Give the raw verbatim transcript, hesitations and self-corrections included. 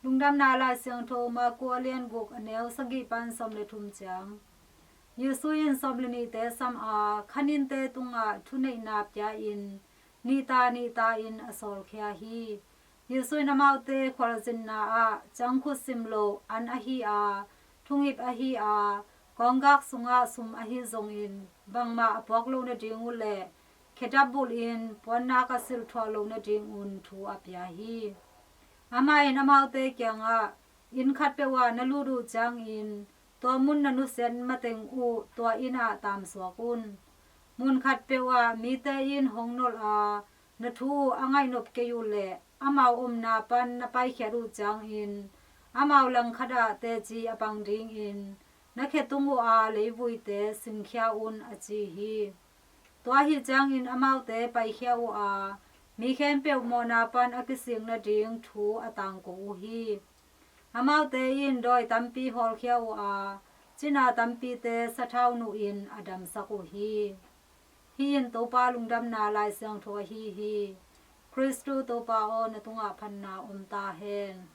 Lungdamna Lai Siangtho Marku a lian guk, a neu sagih pan sawm le thum ciang. Jesu in sawm le nihte sam a, khaninte tungah thuneihna pia-in nihta nihta-in a sawlkhia hi. Jesu in amaute khualzinna ah cangkhut sim lo an ahi a, thungip ahi a, kawnggak sungah sum ahi zongin bangmah a puak loh nading uh le khedap bulhin puannak a silh thuah loh nadingun thu a pia hi. Amah in amaute kiangah, inn khatpeuh ah na lut uh ciangin tua mun na nusiat mateng uh tua inn ah taamsuak un. Mun khatpeuh ah mite in hong nolh a, na thu uh a ngaihnop kei uh leh amau omna pan na paikhiat uh ciangin amau langkhat ah teci a pang dingin na khetung uh a leivuite singkhia un, a ci hi. Tua ahi ciangin amaute paikhia uh a, mi khempeuh mawhna pan a kisik nading thu a tangko uh hi. Amaute in dawi tampi hawlkhia uh a, cina tampite sathau nuhin a damsak uh hi. Hih in Topa Lungdamna Lai Siangtho ahi hi. Khristu Topa aw, na tungah phatna om ta hen.